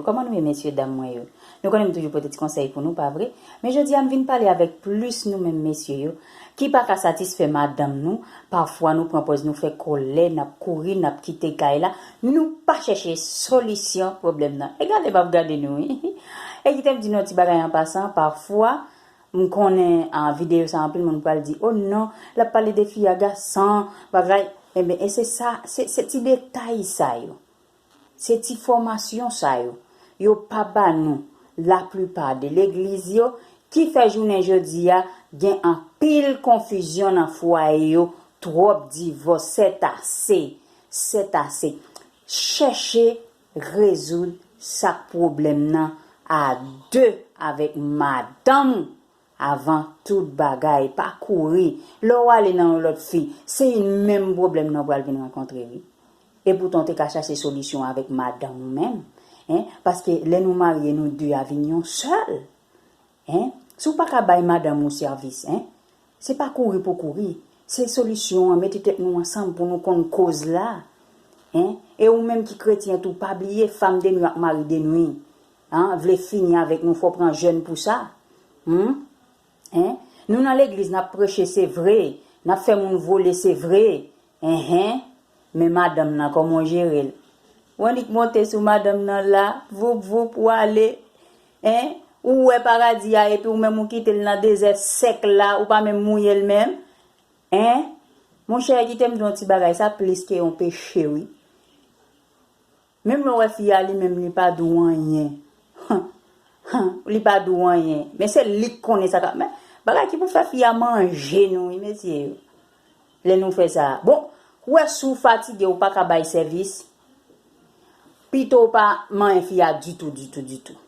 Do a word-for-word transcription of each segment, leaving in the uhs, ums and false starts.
Kòman nou ye, mesye dam mwen yo? Nou konnen m toujou pote ti konsèy pou nou, pa vre? Men jodi a, m vin pale avèk plis nou menm mesye yo, ki pa ka satisfè madanm nou. Pafwa, nou pran pòz, nou fè kòlè, n ap kouri, n ap kite kay la. Nou pa chèche solisyon pwoblèm nan. E gade m ap gade nou, wi. E kite m di nou yon ti bagay an pasan, pafwa, m konnen, a, videyo sa, anpil moun pral di, "O non, l ap pale de fi a gason, bagay." Enben, e se sa, se, se ti detay sa yo. Se ti fòmasyon sa yo, yo pa ba nou. Laplipa de legliz yo, ki fè jounen jodi a, gen anpil konfizyon nan fwaye yo, twòp divòs, sètase, sètase. Chèche rezoud sa k pwoblèm nan a de avèk madanm ou avan tout bagay. Pa kouri. Lè w ale nan yon lòt fi, se menm pwoblèm nan w pral vin rankontre, wi. Epoutan, w te ka chache solisyon avèk madanm ou menm, en, paske lè nou marye, nou de a vin yon sèl, en. Si w pa ka bay madanm ou sèvis, en, se pa kouri pou kouri. Se solisyon an, mete tèt nou ansanm pou nou konn koz la, en. E ou menm ki kretyen tou, pa bliye, fanm de nwi ak mari de nwi, an, vle fini avèk nou, fò pran jèn pou sa. Humm. En? Nou nan legliz, n ap preche, se vre. N ap fè moun vole, se vre. Enhen. Men madanm nan, kòman w jere l? W annik monte sou madanm nan la, voup, voup, w ale. En? Ou wè paradi a, epi ou menm ou kite l nan dezè sèk la, ou pa menm mouye l menm. En? Monchè, kite m di w yon ti bagay, sa plis ke yon peche, wi. Menm lè w wè fi a li menm, li pa di w anyen. Li pa di w anyen. Men se li k konnen sa k ap, men bagay ki pou fè fi a manje nou, wi, mesye yo. Lè nou fè sa. Bon, ou wè, si w fatige, ou pa ka bay sèvis, pito w pa manyen fi a ditou, ditou, ditou.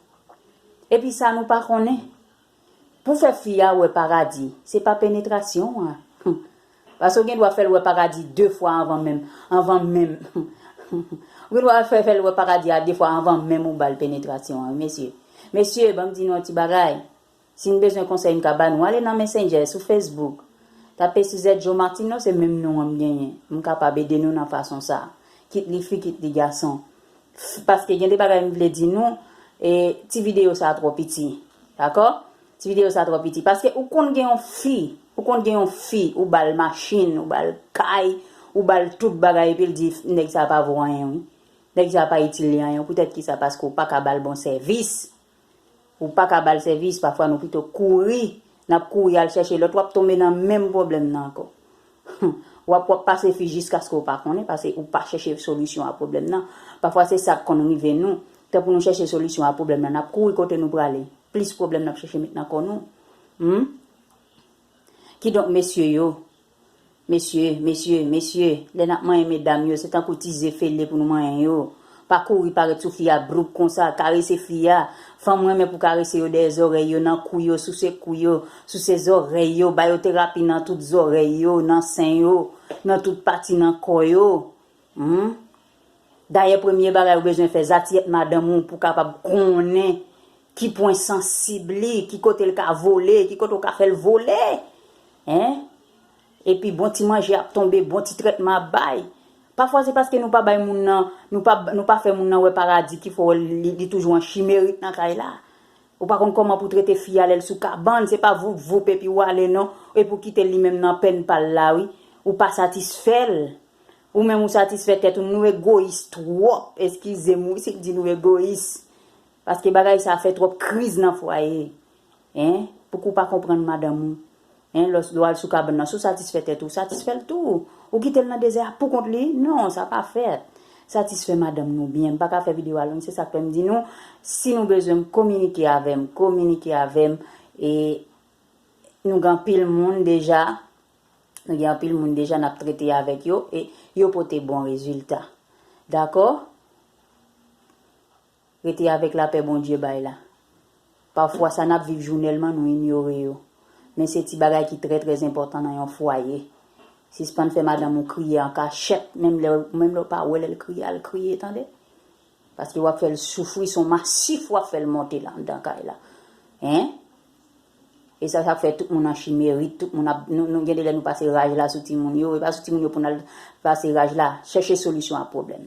Epi sa nou pa konnen. Pou fè fi a wè paradi, se pa penetrasyon an. Humm. Paske w gen dwa fè l wè paradi de fwa anvan menm, anvan menm. Ou gen dwa fè, fè l wè paradi a de fwa anvan menm ou ba l penetrasyon an, mesye. Mesye, ban m di nou yon ti bagay. Si n bezwen konsèy, n ka ba nou. Ale nan Messenger, sou Facebook. Tape Suzette Jo Martino, se menm non an m genyen. M kapab ede nou nan fason sa. Kit li fi, kit li gason. F-, paske gen de bagay m vle di nou, e ti videyo sa twò piti. Dakò? Ti videyo sa twò piti. Paske ou konn gen yon fi, ou konn gen yon fi, ou ba l machin, ou ba l kay, ou ba l tout bagay, epi l di, "Nèg sa pa vo anyen, wi. Nèg sa pa itil li anyen." Poutèt ki sa? Paske ou pa ka ba l bon sèvis. Ou pa ka ba l sèvis, pafwa nou pito kouri. N ap kouri al chèche lòt, w ap tonbe nan menm pwoblèm nan ankò. W ap, w ap pase fi jiskaske w pa konnen, paske ou pa chèche solisyon a pwoblèm nan. Pafwa se sa k konn rive nou. Tanpou nou chèche solisyon a pwoblèm nan, n ap kouri kote nou prale. Plis pwoblèm n ap chèche met nan kò nou. Humm. Kidonk, mesye yo, mesye, mesye, mesye, lè n ap manyen medam yo, se tankou ti ze fele pou nou manyen yo. Pa kouri parèt sou fi a bloup konsa, karese fi a. Fanm renmen pou karese yo dèyè zòrèy yo, nan kou yo, souse kou yo, souse zòrèy yo, ba yo terapi nan tout zòrèy yo, nan sen yo, nan tout pati nan kò yo. Humm. Dayè, premye bagay ou bezwen fè, zatiyèt madanm ou pou kapab konnen ki pwen sansib li, ki kote l ka vole, ki kote w ka fè l vole. En? Epi bon ti manje ap tonbe, bon ti trètman ap bay. Pafwa se paske nou pa bay moun nan, nou pa, nou pa fè moun nan wè paradi ki fè w wè li, li toujou an chimerik nan kay la. Ou pa konn kòman pou trete fi a lè l sou kabann, se pa voup voup epi w ale non, epi w kite l li menm nan pèn pa l la wi. Ou pa satisfè l. Ou menm ou satisfè tèt ou, nou egoyis twòp, eskize m wi si m di nou egoyis. Paske bagay sa fè twòp kriz nan fwaye. En? Pouki w pa konprann madanm ou? En, lè w al sou kabann nan, si w satisfè tèt ou, satisfè l tou. Ou kite l nan dezè a poukont li? Non, sa pa fèt. Satisfè madanm nou byen. M pa ka fè videyo a long, se sa k fè m di nou, si nou bezwen m, kominike avè m, kominike avè m. E nou gen anpil moun deja, nou gen anpil moun deja n ap trete avèk yo, e yo pote bon rezilta. Dakò? Rete avèk lapè Bondye bay la. Pafwa, sa n ap viv jounèlman, nou inyore yo. Men se ti bagay ki trè, trè enpòtan nan yon fwaye. Sispann fè madanm ou kriye an kachèt, menm lè, menm lè w pa wè lè l kriye, al kriye, tande. Paske w ap fè l soufri, se yon masif w ap fè l monte la, anndan kay la. En? E sa, sa fè tout moun an chimerik, tout moun ap, nou, nou gen de lè nou pase raj la sou timoun yo, e pa sou timoun yo pou n al pase raj la, chèche solisyon a pwoblèm.